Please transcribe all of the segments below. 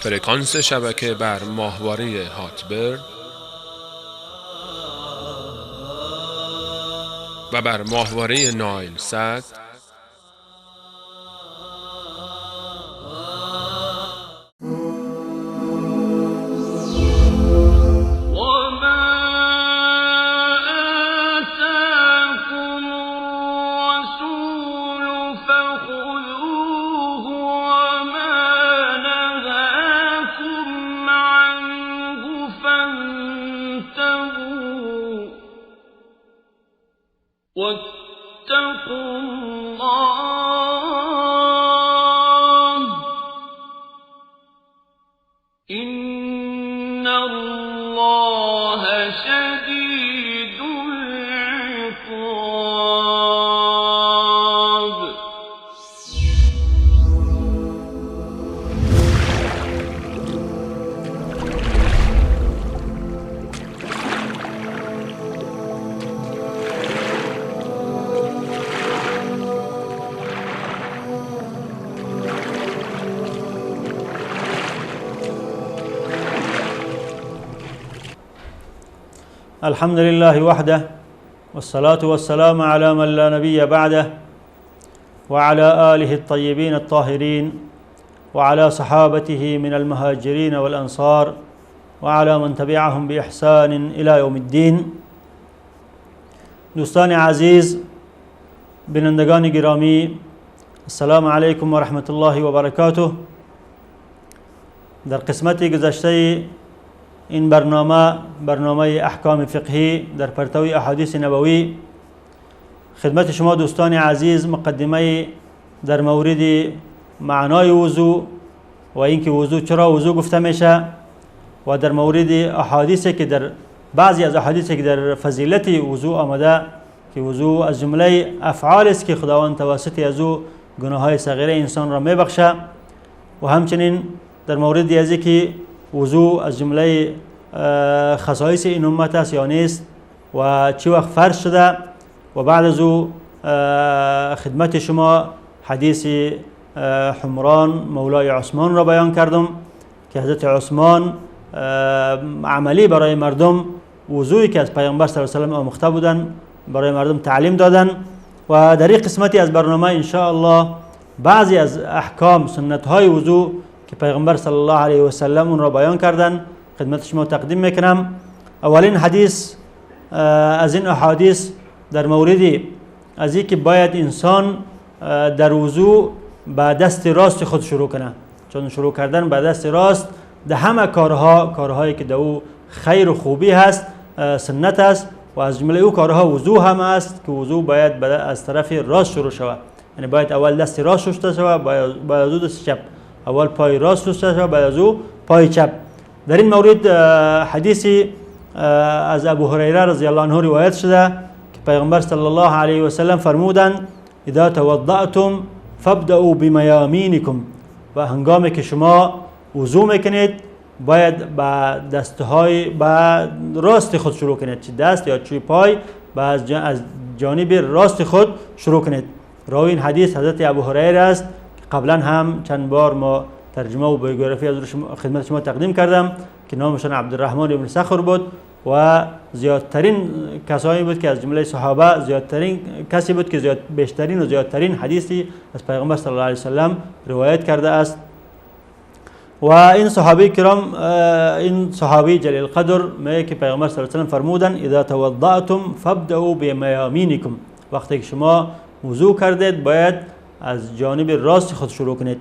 فرکانس شبکه بر ماهواره هاتبرد و بر ماهواره نایل سات واتقوا الله إن الله شديد العقاب. الحمد لله وحده، والصلاة والسلام على من لا نبي بعده، وعلى آله الطيبين الطاهرين، وعلى صحابته من المهاجرين والأنصار، وعلى من تبعهم بإحسان إلى يوم الدین. دوستان عزیز، بینندگان گرامی، السلام علیکم و رحمت الله و برکاته. در قسمت گذشته این برنامه، برنامه احکام فقهی در پرتو احادیث نبوی، خدمت شما دوستان عزیز مقدمه در مورد معنای وضو و اینکه وضو چرا وضو گفته میشه و در مورد احادیثی که در بعضی از احادیثی که در فضیلت وضو آمده که وضو از جمله افعال است که خداوند توسط از او گناه‌های صغیره انسان را میبخشه، و همچنین در مورد از اینکه وضو از جمله خصایص این امت است یا نیست و چه وقت فرض شده، و بعد از او خدمت شما حدیث حمران مولای عثمان را بیان کردم که حضرت عثمان عملی برای مردم وضویی که از پیامبر صلی الله علیه و سلم آموخته بودن برای مردم تعلیم دادن. و در این قسمتی از برنامه ان شاء الله بعضی از احکام سنت های وضو که پیغمبر صلی الله علیه و سلم اون را بیان کردن خدمت شما تقدیم میکنم. اولین حدیث از این احادیث در مورد از اینکه باید انسان در وضو با دست راست خود شروع کنه، چون شروع کردن با دست راست در همه کارها، کارهایی که در او خیر و خوبی هست، سنت است، و از جمله او کارها وضو هم است که وضو باید از طرف راست شروع شود، یعنی باید اول دست راست شسته شود، بعد از او دست چپ، اول پای راست شسته شود، بعد از او پای چپ. در این مورد حدیثی از ابو هریره رضی الله عنه روایت شده که پیغمبر صلی الله علیه و سلم فرمودند اذا توضأتم فابدأوا بمیامینکم، و هنگامی که شما وضو میکنید باید با دستهای با راست خود شروع کنید، چه دست یا چه پای، با از جانب راست خود شروع کنید. راوی این حدیث حضرت ابو هریره است که قبلا هم چند بار ما ترجمه و بیوگرافی از خدمت شما تقدیم کردم که نامشان عبدالرحمن ابن صخر بود و زیادترین کسایی بود که از جمله صحابه زیادترین کسی بود که زیاد بیشترین و زیادترین حدیثی از پیغمبر صلی الله علیه و سلم روایت کرده است. و این صحابی کرام، این صحابی جلیل قدر میگه که پیغمبر صلی الله علیه و سلم فرمودن اذا توضأتم فابدأوا بمیامینکم، وقتی که شما وضو کردید باید از جانب راست خود شروع کنید.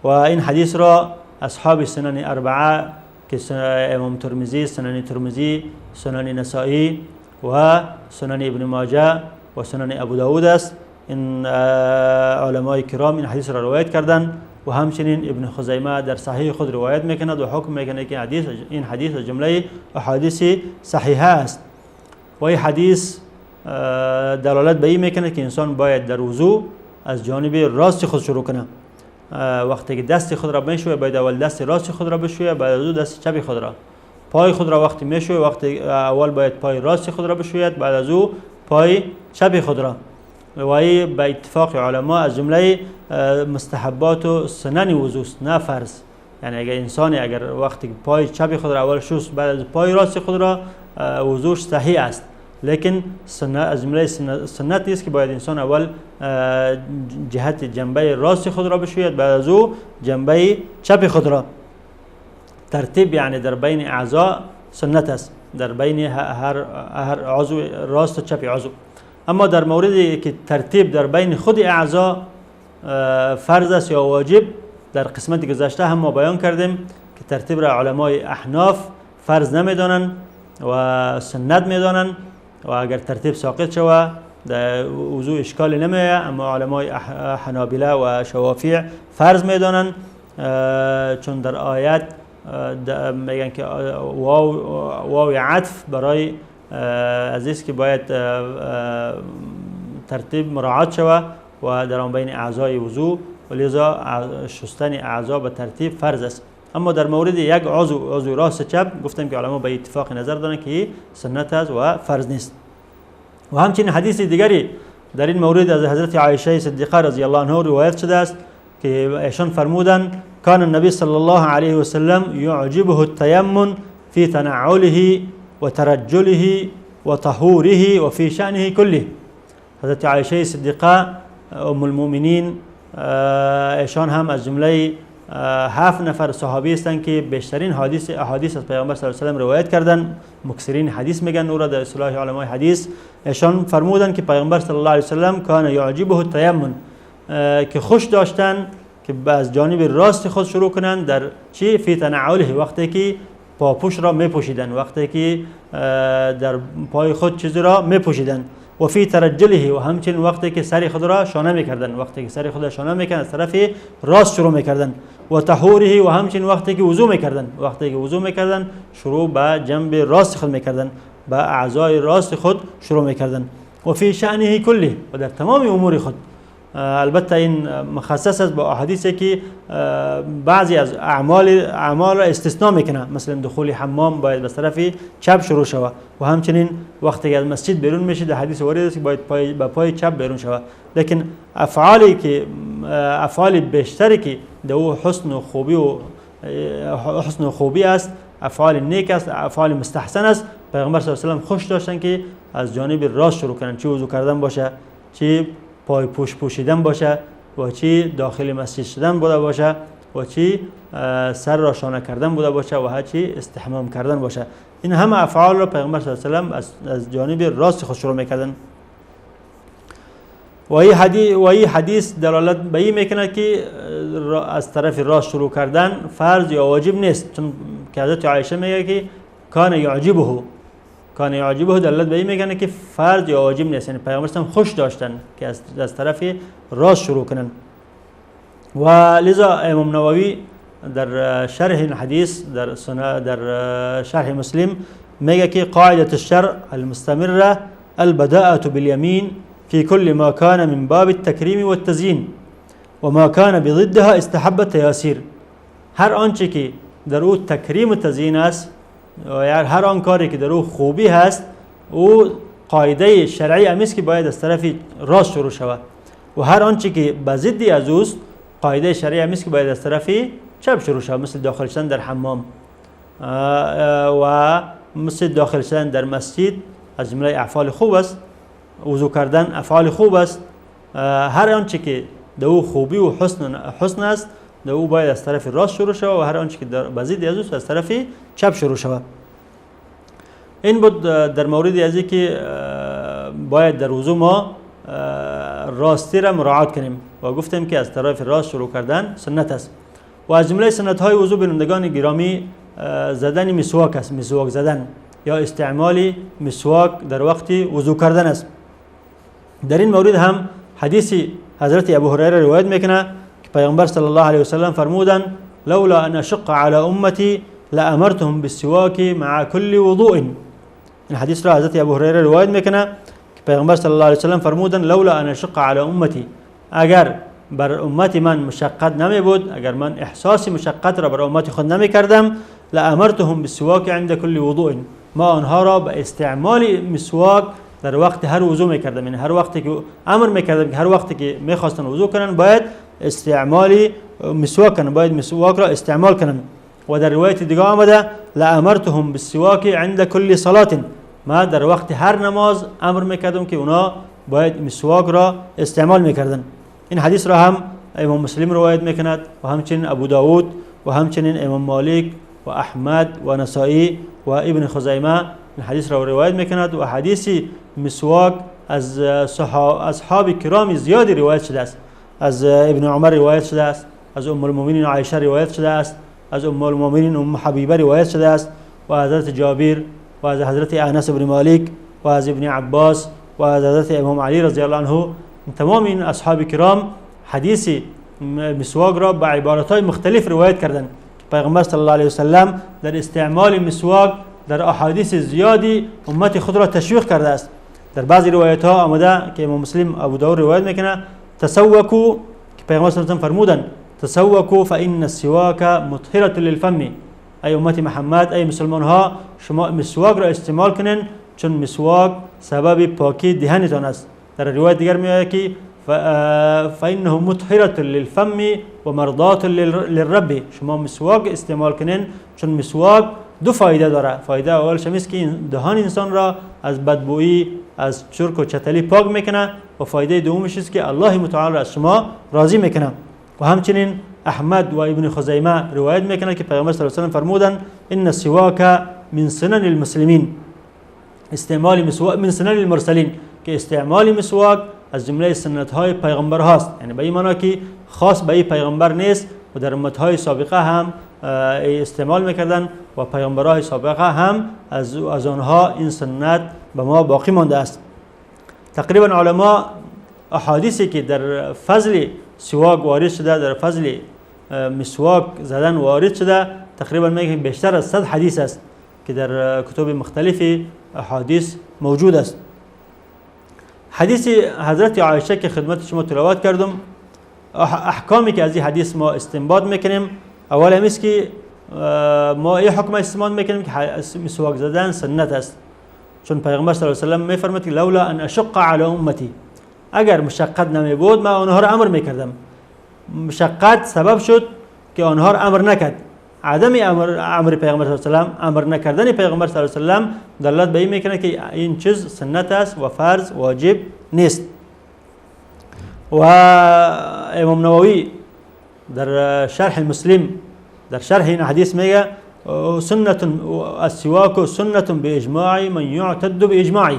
و این حدیث را اصحاب سنن اربعه که امام ترمذی، سنن ترمذی، سنن نسائی و سنن ابن ماجه و سنن ابو داود است، این علمای کرام این حدیث را روایت کردند و همچنین ابن خزیمه در صحیح خود روایت میکند و حکم میکنه که این حدیث از جمله احادیث صحیحه است. و این حدیث دلالت به این میکنه که انسان باید در وضو از جانب راست خود شروع کنه. وقتی که دست خود را میشوید باید اول دست راست خود را بشوید، بعد از او دست چپ خود را. پای خود را وقتی میشوید وقتی اول باید پای راست خود را بشوید، بعد از او پای چپ خود را. و این به اتفاق علما از جمله مستحبات و سنن وضو است، نه فرض. یعنی اگر انسانی اگر وقتی پای چپ خود را اول شست بعد از پای راست خود را وضوش صحیح است، لیکن سنت از جمله سنت است که باید انسان اول جهت جنبه راست خود را بشوید، بعد از او جنبه چپ خود را. ترتیب یعنی در بین اعضا سنت است، در بین هر عضو راست و چپ عضو. اما در موردی که ترتیب در بین خود اعضا فرض است یا واجب، در قسمت گذشته هم ما بیان کردیم که ترتیب را علمای احناف فرض نمیدانند و سنت میدانند و اگر ترتیب ساقط شود در وضوع اشکال نمیآید. اما علمای حنابله و شوافع فرض میدانند، چون در آیت میگن که واو عطف برای عزیز که باید ترتیب مراعات شود و در آن بین اعضای وضوع، و لذا شستن اعضا به ترتیب فرض است. اما در مورد یک عضو، عضو راست چپ، گفتم که علما به اتفاق نظر دارند که سنت است و فرض نیست. و همچنین حدیث دیگری در این مورد از حضرت عایشه صدیقه رضی الله عنها روایت شده است که ایشان فرمودند کان النبی صلی الله علیه و سلم یعجبه التیمم فی تنعله و ترجله و طهوره و فی شأنه کله. حضرت عایشه صدیقه ام المؤمنین، ایشان هم از جمله 7 نفر صحابی هستند که بیشترین احادیث از پیامبر صلی الله علیه و سلم روایت کردند، مکثرین حدیث میگن او را در اصطلاح علمای حدیث. ایشان فرمودند که پیامبر صلی الله علیه و سلم کان یعجبه التیمم، که خوش داشتن که از جانب راست خود شروع کنند در چی؟ فی تنعله، وقتی که پاپوش را میپوشیدن، وقتی که در پای خود چیزی را میپوشیدن، و فی ترجله، و همچنین وقتی که سر خود را شانه میکردن، وقتی که سر خود را شانه میکردن از طرف راست شروع میکردن، و طهوره، و همچنین وقتی که وضو میکردن، وقتی که وضو میکردن شروع به جنب راست خود میکردن، به اعضای راست خود شروع میکردن، و فی شأنه کله، و در تمام امور خود. البته این مخصص است با احادیثی که بعضی از اعمال را استثناء میکنه، مثلا دخول حمام باید به طرف چپ شروع شود، و همچنین وقتی از مسجد بیرون میشه در حدیث وارد است که باید به پای چپ بیرون شود. لیکن افعالی که افعال بیشتری که در او حسن و خوبی و حسن و خوبی است، افعال نیک است، افعال مستحسن است، پیغمبر صلی الله علیه و سلم خوش داشتن که از جانب راست شروع کنن، چه وضو کردن باشه، چه پای پوش پوشیدن باشه، و چی داخل مسجد شدن بوده باشه، و چی سر را شانه کردن بوده باشه، و چی استحمام کردن باشه. این همه افعال را پیغمبر صلی الله علیه و سلم از جانب راست خود شروع میکردن. و این حدیث دلالت به این میکنه که از طرف راست شروع کردن فرض یا واجب نیست، چون که حضرت عایشه میگه که کان یعجبه، کان یعجبه دلالت به این میکنه که فرض یا واجب نیست، یعنی پیامبر هم خوش داشتن که از طرف راست شروع کنن. و لذا امام نووی در شرح این حدیث در شرح مسلم میگه که قاعده الشرع المستمره البداءة باليمين في كل ما كان من باب التكريم والتزيين وما كان بضدها استحب التياسير. هر آنچه که در او تکریم و تزیین است، هر آن کاری که در او خوبی هست، او قاعده شرعی امیست که باید از طرف راست شروع شود، و هر آنچه که به ضدی از اوست قاعده شرعی امیست که باید از طرف چپ شروع شود، مثل داخل شدن در حمام و مثل داخل شدن در مسجد از جمله افعال خوب است، وضو کردن افعال خوب است. هر آنچه که در او خوبی و حسن است در او باید از طرف راست شروع شود، و هر آنچه که در ضد از اوست از طرف چپ شروع شود. این بود در مورد از که باید در وضو ما راستی را مراعات کنیم، و گفتیم که از طرف راست شروع کردن سنت است. و از جمله سنت های وضو بینندگان گرامی زدن مسواک است، مسواک زدن یا استعمال مسواک در وقت وضو کردن است. در این مورد هم حدیث حضرت ابو هریره روایت میکنه که پیامبر صلی الله علیه و سلم فرمودند لولا ان اشق علی امتی لامرتهم بالسواک مع كل وضوء. این حدیث را حضرت ابو هریره روایت میکنه که پیامبر صلی الله علیه و سلم فرمودند لولا ان اشق علی امتی، اگر بر امت من مشقت نمی بود، اگر من احساس مشقت را بر امت خود نمی کردم، لامرتهم بالسواک عند كل وضوء، ما آنها را به استعمال مسواک در وقت هر وضو میکردم. یعنی هر وقتی که امر میکردم که هر وقتی که میخواستن وضو کنن باید استعمال مسواک کنند، باید مسواک را استعمال کنند. و در روایت دیگه آمده لامرتهم بالسواک عند کل صلاة، ما در وقت هر نماز امر میکردم که اونا باید مسواک را استعمال میکردن. این حدیث را هم امام مسلم روایت میکند و همچنین ابو داود و همچنین امام مالک و احمد و نسائی و ابن خزیمه این حدیث را روایت میکند. و حدیث مسواک از اصحاب کرام زیادی روایت شده است. از ابن عمر روایت شده است، از ام المؤمنین عایشه روایت شده است، از ام المؤمنین ام حبیبه روایت شده است و حضرت جابر و از حضرت انس بن مالک و از ابن عباس و از حضرت امام علی رضی الله عنه. تمام این اصحاب کرام حدیث مسواک را با عبارت‌های مختلف روایت کردند. پیغمبر صلی الله علیه و سلم در استعمال مسواک در احادیث زیادی امت خود را تشویق کرده است. در بعضی روایت ها آمده که امام مسلم ابو داود روایت میکنه تسوکو، که پیغمبر صلی الله علیه و سلم فرمودند تسوکو فان السواک مطهرة للفم، ای امت محمد، ای مسلمان ها، شما مسواک را استعمال کنین چون مسواک سبب پاکی دهنتان است. در روایت دیگر میآید که فانه مطهرة للفم و مرضاة للرب، شما مسواک استعمال کنین چون مسواک دو فایده داره. فایده اولش هم است که دهان انسان را از بدبویی، از چرک و چتلی پاک میکنه و فایده دومش است که الله متعال را از شما راضی میکنه. و همچنین احمد و ابن خزیمه روایت میکنه که پیغمبر صلی الله علیه و سلم فرمودند ان السواک من سنن المسلمین، استعمال مسواک من سنن المرسلین، که استعمال مسواک از جمله سنت های پیغمبر هاست. یعنی به این معنی که خاص به این پیغمبر نیست و در امت های سابقه هم استعمال میکردن و پیغمبرهای سابقه هم از آنها این سنت به ما باقی مانده است. تقریبا علما احادیثی که در فضل سواک وارد شده، در فضل مسواک زدن وارد شده، تقریبا میگه بیشتر از 100 حدیث است که در کتب مختلف احادیث موجود است. حدیث حضرت عایشه که خدمت شما تلاوت کردم، احکامی که از این حدیث ما استنباط میکنیم، اول هم است که ما این حکم استنباط میکنیم که مسواک زدن سنت است، چون پیغمبر صلی الله علیه و سلم میفرماید که لولا ان اشق علی امتی، اگر مشقت نمی بود من آنها را امر میکردم. مشقت سبب شد که آنها را امر نکرد. عدم امر پیغمبر صلی الله علیه و سلم، امر نکردن پیغمبر صلی الله علیه و سلم دلالت به این میکنه که این چیز سنت است و فرض واجب نیست. و امام نووی در شرح مسلم در شرح این حدیث میگه سنت السواک سنت باجماع من يعتد باجماعه،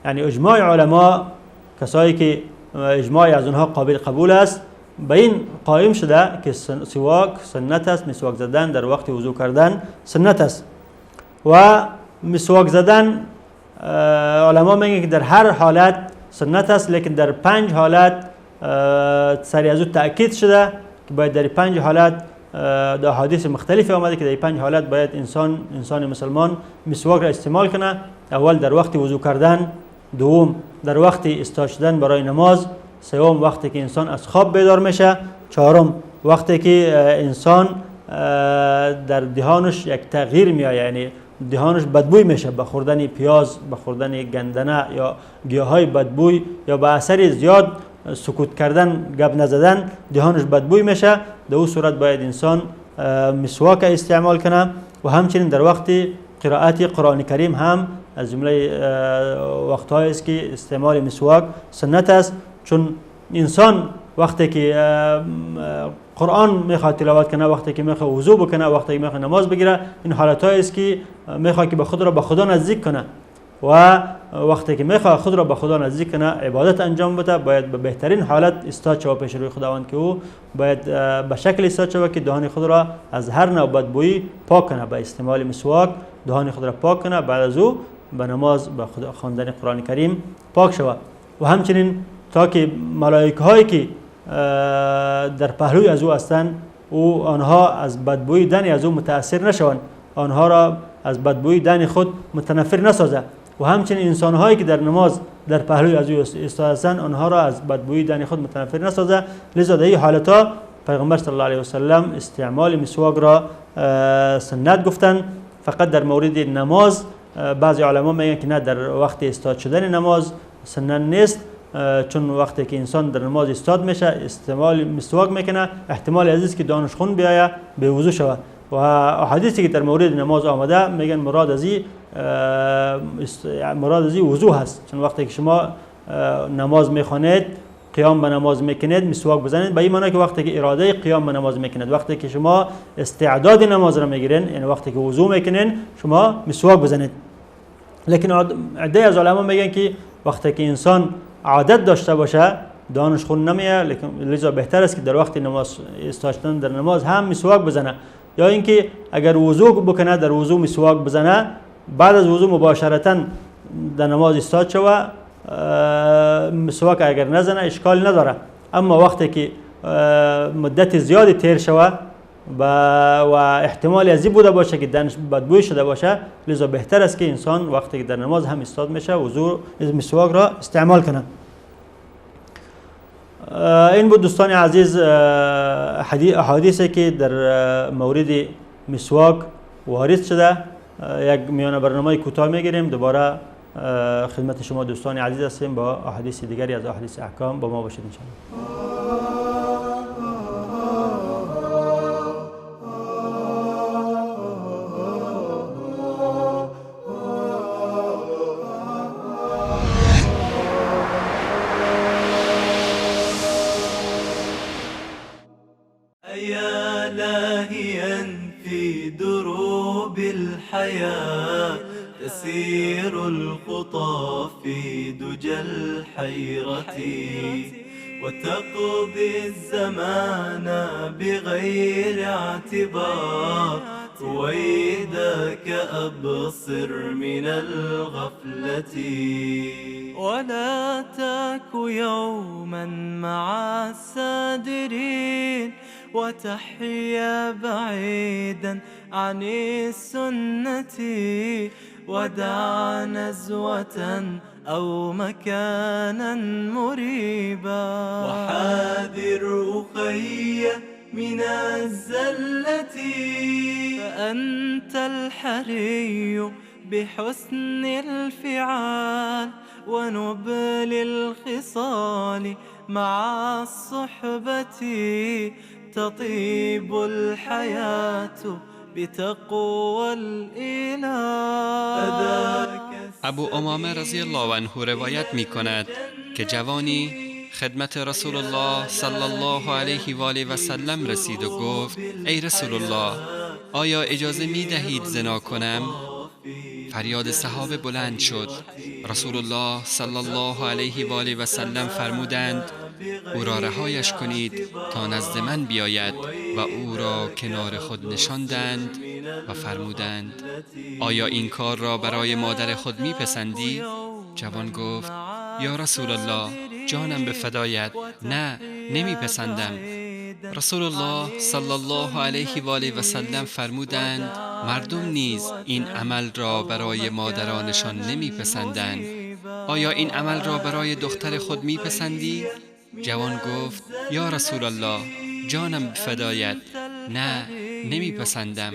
یعنی اجماع علما، کسایی که اجماع از اونها قابل قبول است، به این قائم شده که سواک سنت است، مسواک زدن در وقت وضو کردن سنت است. و مسواک زدن علما میگن که در هر حالت سنت است، لیکن در 5 حالت سری از او تأکید شده که باید در 5 حالت، در احادیث مختلف آمده که در 5 حالت باید انسان مسلمان مسواک را استعمال کنه. اول در وقت وضو کردن، دوم در وقت استاد شدن برای نماز، سوم وقتی که انسان از خواب بیدار میشه، چهارم وقتی که انسان در دهانش یک تغییر میآید، یعنی دهانش بدبوی میشه به خوردن پیاز، به خوردن گندنه یا گیاهای بدبوی یا به اثر زیاد سکوت کردن، گپ نزدن، دهانش بدبوی میشه. در او صورت باید انسان مسواک استعمال کنه. و همچنین در وقت قرائت قرآن کریم هم از جمله وقتهایی است که استعمال مسواک سنت است، چون انسان وقتی که قرآن میخواد تلاوت کنه، وقتی که میخواد وضو بکنه، وقتی که میخواد نماز بگیره، این حالتهایی است که میخواد که به خود را به خدا نزدیک کنه و وقتی که میخواد خود را به خدا نزدیک کنه، عبادت انجام بده، باید به بهترین حالت استاد شود پیش روی خداوند، که او باید به شکل استاد شود که دهان خود را از هر نوع بدبویی پاک کنه، با استعمال مسواک دهان خود را پاک کنه، بعد از او به نماز، به خواندن قرآن کریم پاک شود. و همچنین تا که ملائکه هایی که در پهلوی از او هستند، او آنها از بدبویی دهن از او متاثر نشوند، آنها را از بدبویی دهن خود متنفر نسازه. و همچنین انسان هایی که در نماز در پهلوی از او هستند، آنها را از بدبویی دهن خود متنفر نسازه. لذا در این حالتها پیغمبر صلی الله علیه و سلم استعمال مسواک را سنت گفتند. فقط در مورد نماز بعضی علما میگن که نه، در وقت استاد شدن نماز سنت نیست، چون وقتی که انسان در نماز ایستاد میشه استعمال مسواک میکنه، احتمال عزیز که دانش خون بیایه به وضو شود. و احادیثی که در مورد نماز آمده میگن مراد از این وضو هست، چون وقتی که شما نماز میخوانید، قیام به نماز میکنید، مسواک بزنید، به این معنی که وقتی که اراده قیام به نماز میکنید، وقتی که شما استعداد نماز را میگیرین، یعنی وقتی که وضو میکنین شما مسواک بزنید. لیکن عده از علما میگن که وقتی که انسان عادت داشته باشه دانش خون نمیه، لیکن لذا بهتر است که در وقت نماز استاشتن در نماز هم مسواک بزنه، یا اینکه اگر وضو بکنه در وضو مسواک بزنه، بعد از وضو مباشرتا در نماز ایستاد شوه، مسواک اگر نزنه اشکال نداره. اما وقتی که مدت زیادی تیر شوه و احتمال از این بوده باشه که دانش بدبوی شده باشه، لذا بهتر است که انسان وقتی که در نماز هم ایستاد میشه وضو مسواک را استعمال کنه. این بود دوستان عزیز احادیثی که در مورد مسواک وارد شده. یک میانه برنامه کوتاه میگیریم، دوباره خدمت شما دوستان عزیز هستیم با احادیث دیگری از احادیث احکام. با ما باشید انشاءالله. تسير الخطى في دجى الحيرة وتقضي الزمان بغير اعتبار، ويدك أبصر من الغفلة. ولا تك يوما مع السادرين وتحيا بعيدا عن السنة، ودع نزوة أو مكانا مريبا. وحاذر أخي من الزلة، فأنت الحري بحسن الفعال ونبل الخصال مع الصحبة، تطيب الحياة بتقوى الإله. ابو امامه رضی الله عنه روایت می کند که جوانی خدمت رسول الله صلی الله علیه و آله و سلم رسید و گفت: ای رسول الله، آیا اجازه می دهید زنا کنم؟ فریاد صحابه بلند شد. رسول الله صلی الله علیه و آله و سلم فرمودند: او را رهایش کنید تا نزد من بیاید. و او را کنار خود نشاندند و فرمودند: آیا این کار را برای مادر خود میپسندی؟ جوان گفت: یا رسول الله، جانم به فدایت، نه، نمیپسندم. رسول الله صلی الله علیه و آله و سلم فرمودند: مردم نیز این عمل را برای مادرانشان نمیپسندند. آیا این عمل را برای دختر خود میپسندی؟ جوان گفت: یا رسول الله، جانم به فدایت، نه، نمیپسندم.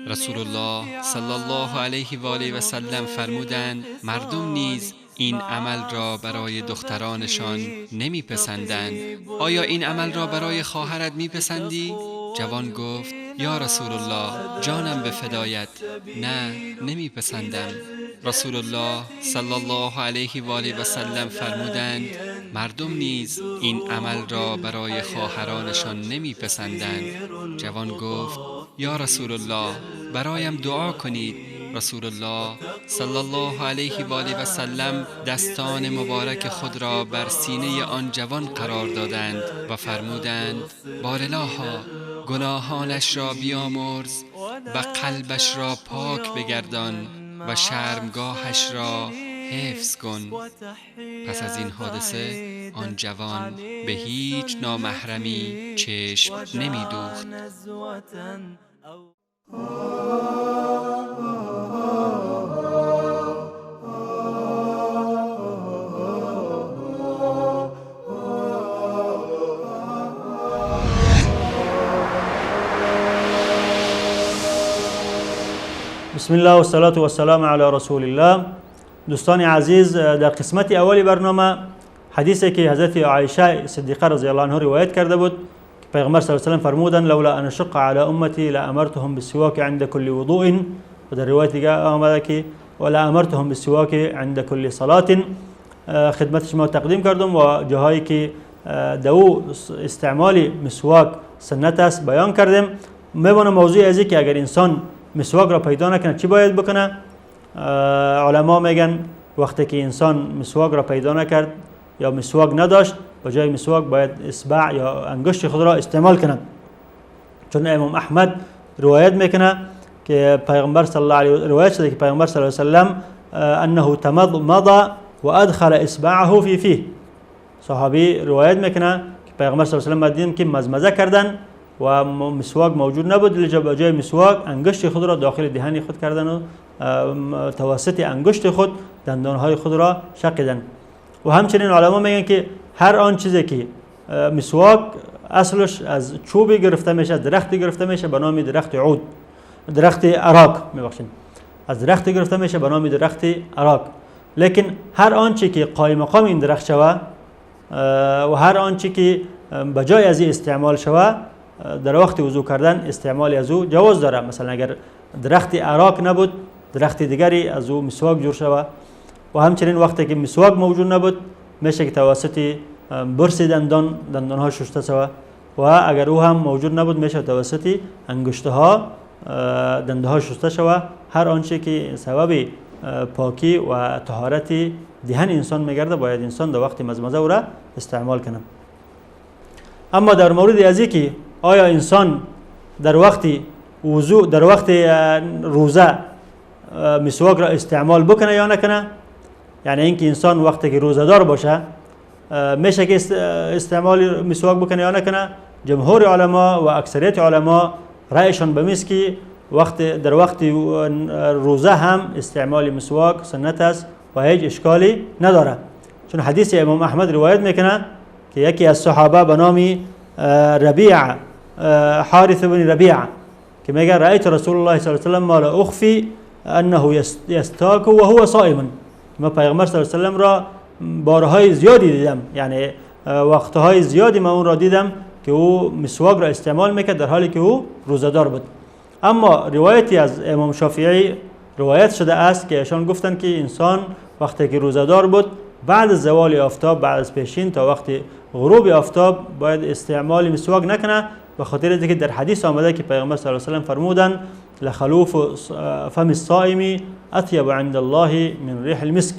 رسول الله صلی الله علیه و آله و سلم فرمودند: مردم نیز این عمل را برای دخترانشان نمیپسندند. آیا این عمل را برای خواهرت میپسندی؟ جوان گفت: یا رسول الله، جانم به فدایت، نه، نمیپسندم. رسول الله صلی الله علیه و آله و سلم فرمودند: مردم نیز این عمل را برای خواهرانشان نمیپسندند. جوان گفت: یا رسول الله، برایم دعا کنید. رسول الله صلی الله علیه و آله و سلم دستان مبارک خود را بر سینه آن جوان قرار دادند و فرمودند: بارالها، گناهانش را بیامرز و قلبش را پاک بگردان و شرمگاهش را حفظ کن. پس از این حادثه آن جوان به هیچ نامحرمی چشم نمی دوخت. بسم الله و الصلاة و السلام علی رسول الله. دوستان عزیز، در قسمت اول برنامه حدیثی که حضرت عایشه صدیقه رضی الله عنها روایت کرده بود که پیغمبر صلی الله علیه و سلم فرمودند لولا ان اشق علی امتی لامرتهم بالسواک عند کل وضوء، و در روایت دیگه آمده که ولا امرتهم بالسواک عند کل صلاة. خدمت شما تقدیم کردم و جاهایی که دو استعمال مسواک سنت است بیان کردیم. میبانم موضوع ازی که اگر انسان مسواک را پیدا نکنه چی باید بکنه؟ علما میگن وقتی که انسان مسواک را پیدا نکرد یا مسواک نداشت، به جای مسواک باید اصبع یا انگشت خود را استعمال کنه. چون امام احمد روایت میکنه که پیغمبر صلی الله علیه روایت شده که پیغمبر صلی الله علیه و سلم انه تمضمض و ادخل اصبعه فی فیه. صحابی روایت میکنه که پیغمبر صلی الله علیه و سلم دیدیم که مزمزه کردن و مسواک موجود نبود، لذا به جای مسواک انگشت خود را داخل دهن خود کردن و توسط انگشت خود دندانهای خود را شقیدن. و همچنین علما میگن که هر آن چیزی که مسواک اصلش از چوب گرفته میشه، از درخت گرفته میشه به نام درخت عود، درخت اراک، میبخشید، از درخت گرفته میشه به نام درخت اراک. لیکن هر آنچه که قایم مقام این درخت شوه و هر آنچه که به جای از این استعمال شوه در وقت وضو کردن استعمال از او جواز داره. مثلا اگر درخت اراک نبود، درخت دیگری از او مسواک جور شوه. و همچنین وقتی که مسواک موجود نبود، میشه که توسط برس دندان ها شسته شوه، و اگر او هم موجود نبود میشه توسط انگشت ها دنده ها شسته شوه. هر آنچه که سبب پاکی و طهارت دهن انسان میگرده باید انسان در وقت مزمزه او را استعمال کنه. اما در مورد از که آیا انسان در وقت وضو، در وقت روزه مسواک را استعمال بکنه یا نکنه، یعنی اینکه انسان وقتی که روزه دار باشه میشه که استعمال مسواک بکنه یا نکنه، جمهور علما و اکثریت علما رأیشان به میست که وقت در وقت روزه هم استعمال مسواک سنت است و هیچ اشکالی نداره. چون حدیث امام احمد روایت میکنه که یکی از صحابه به نام ربیع، حارث بن ربیع، که میگه رأیت رسول الله صلی الله علیه و سلم ما لا اخفی انه یستاک و هو صائم. ما پیغمبر صلی الله علیه و سلم را بارهای زیادی دیدم، یعنی وقتهای زیادی ما اون را دیدم که او مسواک را استعمال میکرد در حالی که او روزه‌دار بود. اما روایتی از امام شافعی روایت شده است که ایشان گفتند که انسان وقتی که روزه‌دار بود بعد از زوال آفتاب، بعد از پیشین تا وقت غروب آفتاب باید استعمال مسواک نکنه، به خاطر اینکه در حدیث آمده که پیغمبر صلی الله علیه و سلم فرمودند لخلوف فم الصائم اطیب عند الله من ریح المسک.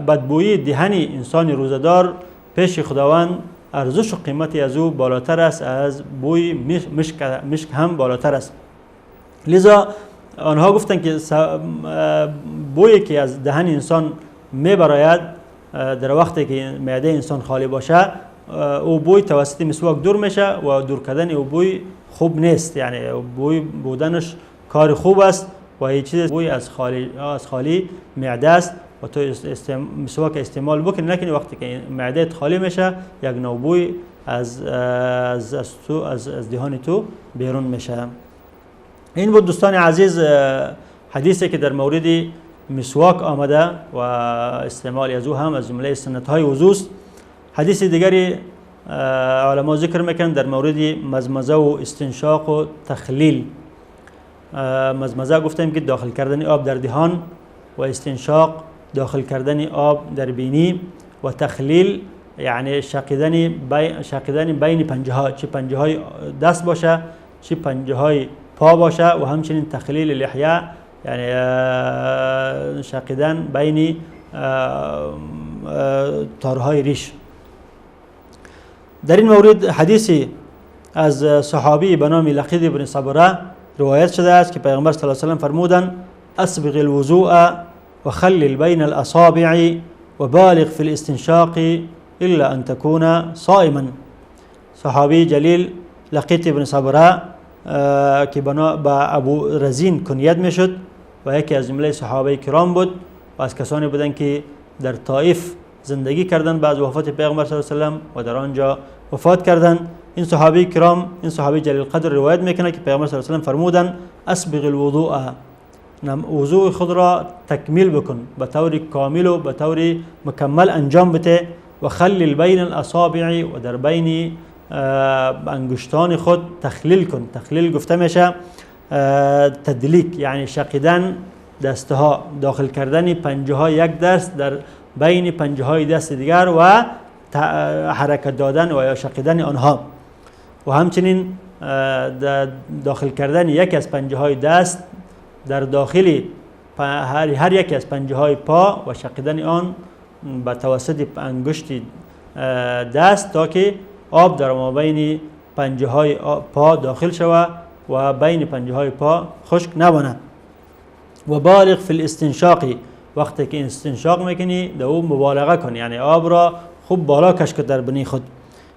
بدبویی دهن انسان روزه‌دار پیش خداوند ارزش و قیمتی از او بالاتر است، از بوی مشک هم بالاتر است. لذا آنها گفتند که بویی که از دهن انسان میبراید در وقتی که معده انسان خالی باشه، او بوی توسط مسواک دور میشه و دور کردن او بوی خوب نیست، یعنی بوی بودنش کار خوب است و هیچ چیز بوی از خالی معده است و تو مسواک استعمال بکنی نکنی، وقتی که معده خالی میشه یک نوع بوی از از از تو از دهان تو بیرون میشه. این بود دوستان عزیز حدیثی که در مورد مسواک آمده و استعمال از او هم از جمله سنت های وضو است. حدیث دیگری علما ذکر میکنن در مورد مزمزه و استنشاق و تخلیل. مزمزه گفتیم که داخل کردن آب در دهان، و استنشاق داخل کردن آب در بینی، و تخلیل یعنی شقیدن بین پنجه ها، چه پنجه های دست باشه چه پنجه های پا باشه، و همچنین تخلیل لحیه یعنی شقیدن بین تارهای ریش. در این مورد حدیثی از صحابی به نام لقید بن صبره روایت شده است که پیغمبر صلی الله علیه و سلم فرمودند اسبغ الوضوء وخلل بین الاصابع وبالغ في الاستنشاق الا ان تكون صائما. صحابی جلیل لقیط بن صبره که با ابو رزین کنیت میشد و یکی از جمله صحابه کرام بود و از کسانی بودند که در طائف زندگی کردند بعد وفات پیغمبر صلی الله علیه و سلم و در آنجا وفات کردند. این صحابی کرام، این صحابی جلیل قدر روایت میکنه که پیغمبر صلی الله علیه و سلم فرمودند اسبغ الوضوء، وضوء خود را تکمیل بکن، به طور کامل و به طور مکمل انجام بده. و خلل بین الاصابع، و در بین انگشتان خود تخلیل کن. تخلیل گفته میشه تدلیک، یعنی شقیدن دستها، داخل کردن پنجه های یک دست در بین پنجه های دست دیگر و حرکت دادن و یا شقیدن آنها. و همچنین داخل کردن یکی از پنجه های دست در داخل هر یکی از پنجه های پا و شقیدن آن به توسط انگشت دست تا که آب در مابین پنجه های پا داخل شود و بین پنجه های پا خشک نماند. و بالغ فی الاستنشاق، وقتی که استنشاق میکنی در او مبالغه کن، یعنی آب را خوب بالا کش کن در بینی خود.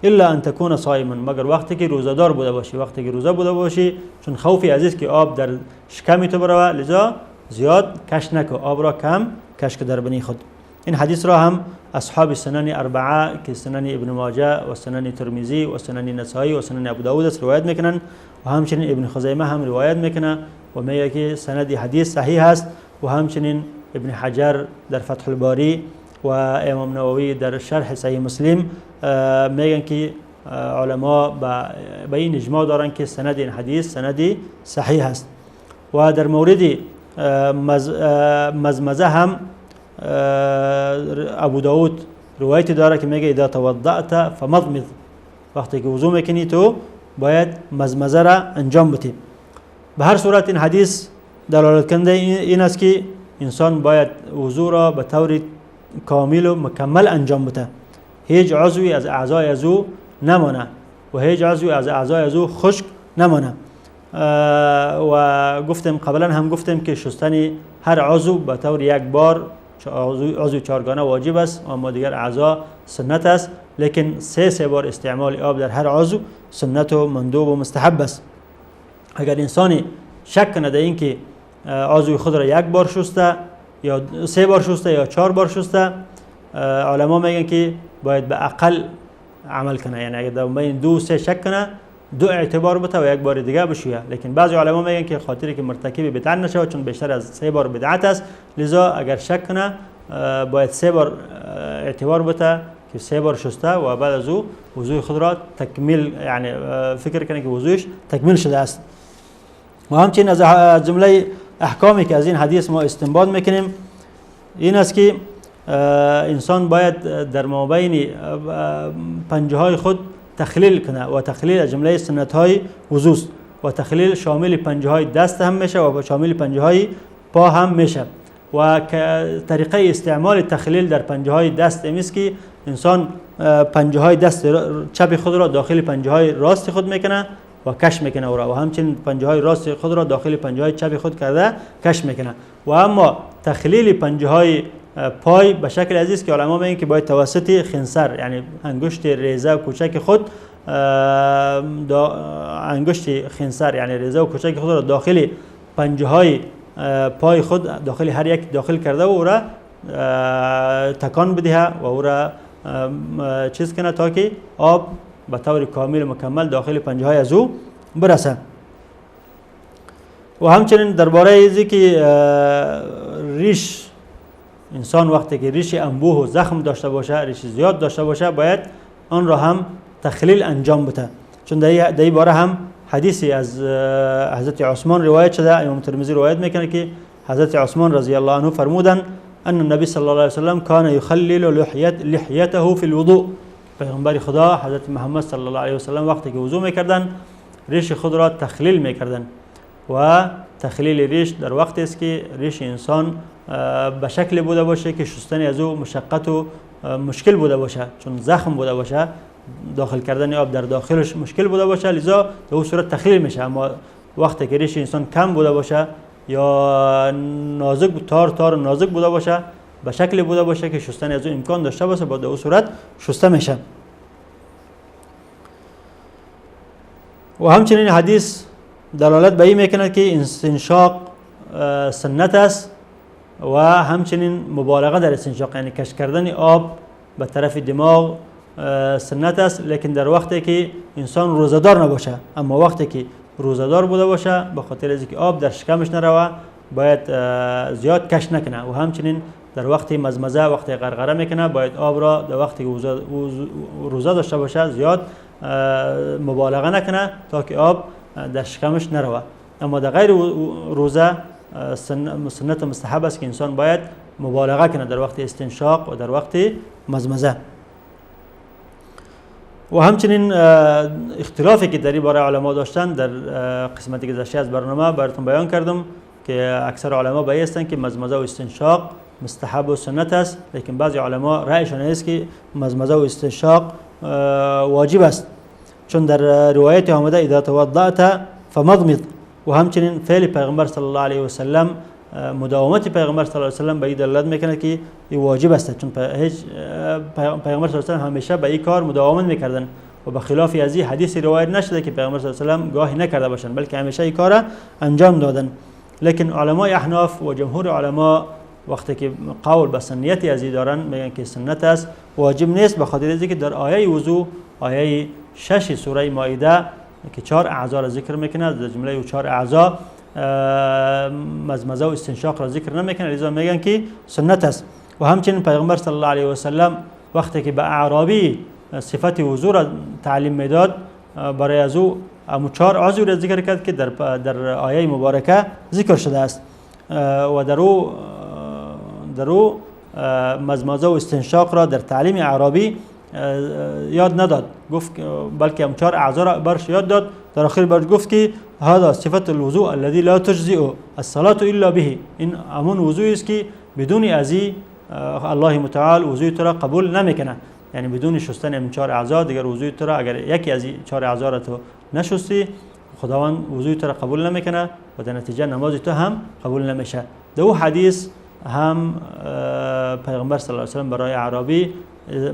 الا ان تکون صائما، مگر وقتی که روزه‌دار بوده باشی، وقتی که روزه بوده باشی، چون خوفی عزیز که آب در شکم تو بروه، لذا زیاد کش نکن، آب را کم کش کن در بینی خود. این حدیث را هم اصحاب سنن اربعه که سنن ابن ماجه و سنن ترمذی و سنن نسائی و سنن ابو داود است روایت میکنن و همچنین ابن خزیمه هم روایت میکنه و میگه که سند حدیث صحیح است. و همچنین ابن حجر در فتح الباری و امام نووی در شرح صحیح مسلم میگن که علما به این اجماع دارن که سند این حدیث سند صحیح است. و در مورد مزمزه هم ابو داود روایتی داره که میگه اذا توضأت فمضمض، وقتی که وضو میکنی تو باید مزمزه را انجام بدی. به هر صورت این حدیث دلالت کننده این است که انسان باید وضو را به طور کامل و مکمل انجام بده، هیچ عضوی از اعضای از او نمانه و هیچ عضوی از اعضای از او خشک نمانه. و گفتم قبلا هم گفتم که شستن هر عضو به طور یک بار عضو چهارگانه واجب است، اما دیگر اعضا سنت است، لیکن سه بار استعمال آب در هر عضو سنت و مندوب و مستحب است. اگر انسانی شک کنه در اینکه عضو خود را یک بار شسته یا سه بار شسته یا چهار بار شسته، علما میگن که باید به اقل عمل کنه، یعنی اگر در بین دو سه شک کنه دو اعتبار بده و یک بار دیگه بشویه. لیکن بعضی علما میگن که خاطری که مرتکب بدعت نشه، چون بیشتر از سه بار بدعت است، لذا اگر شک کنه باید سه بار اعتبار بده که سه بار شسته و بعد از او وضوع خود را تکمیل، یعنی فکر کنه که وضوعش تکمیل شده است. و همچنین از جمله احکامی که از این حدیث ما استنباط میکنیم این است که انسان باید در مابین پنجه های خود تخلیل کنه و تخلیل از جمله سنت های وضو است و تخلیل شامل پنجه های دست هم میشه و شامل پنجه های پا هم میشه. و طریقه استعمال تخلیل در پنجه های دست این است که انسان پنجه های دست چپ خود را داخل پنجه های راست خود میکنه و کش میکنه او را، و همچنین پنجه های راست خود را داخل پنجه های چپ خود کرده کش میکنه. و اما تخلیل پنجه های پای به شکل عزیز که علما میگن که باید توسط خنصر، یعنی انگشت ریزه و کوچک خود، انگشت خنصر یعنی ریزه و کوچک خود را داخل پنجه های پای خود داخل هر یک داخل کرده و او را تکان بده و او را چیز کنه تا که آب به طور کامل و مکمل داخل پنجه های از او برسه. و همچنین درباره ایزی که ریش انسان وقتی که ریش انبوه و زخم داشته باشه، ریش زیاد داشته باشه، باید آن را هم تخلیل انجام بده، چون در این باره هم حدیثی از حضرت عثمان روایت شده، امام ترمذی روایت میکنه که حضرت عثمان رضی الله عنه فرمودن ان النبی صلی الله علیه وسلم کان یخلل لحیته فی الوضوء. پیغمبر خدا حضرت محمد صلی الله علیه وسلم وقتی که وضو میکردن ریش خود را تخلیل میکردن و تخلیل ریش در وقتی است که ریش انسان به شکل بوده باشه که شستن از او مشقت و مشکل بوده باشه، چون زخم بوده باشه، داخل کردن آب در داخلش مشکل بوده باشه، لذا در اون صورت تخلیل میشه. اما وقتی که ریش انسان کم بوده باشه یا نازک تار تار نازک بوده باشه، به شکل بوده باشه که شستن از او امکان داشته باشه، با در صورت شسته میشه. و همچنین حدیث دلالت به این میکند که استنشاق سنت است و همچنین مبالغه در استنشاق، یعنی کش کردن آب به طرف دماغ سنت است، لیکن در وقتی که انسان روزه‌دار نباشه. اما وقتی که روزه‌دار بوده باشه، به خاطر از اینکه آب در شکمش نروه، باید زیاد کش نکنه و همچنین در وقت مزمزه، وقت غرغره میکنه، باید آب را در وقتی روزه داشته باشه زیاد مبالغه نکنه تا که آب در شکمش نروه. اما در غیر روزه سنت مستحب است که انسان باید مبالغه کنه در وقت استنشاق و در وقت مزمزه. و همچنین اختلافی که در این باره علما داشتن در قسمت گذشته از برنامه براتون بیان کردم که اکثر علما به این هستند که مزمزه و استنشاق مستحب و سنت است، لیکن بعضی علما رأیشان است که مزمزه و استنشاق واجب است، چون در روایت آمده اذا توضأت فمضمض. و همچنین فعل پیغمبر صلی الله علیه و سلم، مداومت پیغمبر صلی الله علیه و سلم به این دلالت میکنه که این واجب است، چون هیچ پیغمبر صلی الله علیه و سلم همیشه به این کار مداومت میکردن و به خلاف از این حدیث روایت نشده که پیغمبر صلی الله علیه و سلم گاهی نکرده باشند، بلکه همیشه این کار انجام دادن. لیکن علمای احناف و جمهور علما وقتی که قول به سنیت از این دارن میگن که سنت است، واجب نیست، به خاطر اینکه در آیه وضو، آیه 6 سوره مائده که 4 اعضا را ذکر میکنه، در جمله 4 اعضا مزمزه و استنشاق را ذکر نمیکنه، لذا میگن که سنت است. و همچنین پیغمبر صلی الله علیه و سلم وقتی که به اعرابی صفت وضو را تعلیم میداد، برای از او امو 4 عضو را ذکر کرد که در آیه مبارکه ذکر شده است و در او مزمزه و استنشاق را در تعلیم اعرابی یاد نداد، گفت بلکه هم 4 اعضا را برش یاد داد. در آخر برش گفت که هذا صفت الوضوء الذي لا تجزئ الصلاة الا به، این همون وضوعی است که بدون ازی الله متعال وضوع تو را قبول نمیکنه، یعنی بدون شستن این 4 اعضا دیگر وضوع تو را، اگر یکی از این 4 اعضا را تو نشستی خداوند وضوع تو را قبول نمیکنه و در نتیجه نماز تو هم قبول نمیشه. در حدیث هم پیغمبر صلی الله علیه و سلم برای اعرابی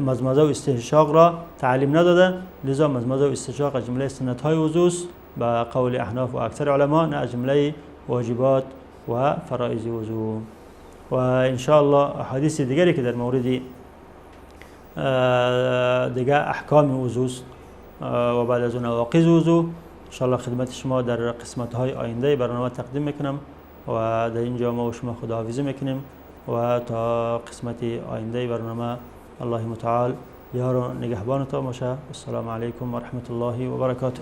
مزمزه و استنشاق را تعلیم نداده، لذا مزمزه و استنشاق از جمله سنت های وضو است به قول احناف و اکثر علما، نه از جمله واجبات و فرائض وضو. و ان شاء الله احادیث دیگری که در مورد دیگه احکام وضو است و بعد از اون نواقض وضو ان شاء الله خدمت شما در قسمت های آینده برنامه تقدیم میکنم و در اینجا ما و شما خداحافظی میکنیم و تا قسمت آینده برنامه الله متعال یار و نگهبان تا باشه. السلام علیکم و رحمت الله و برکاته.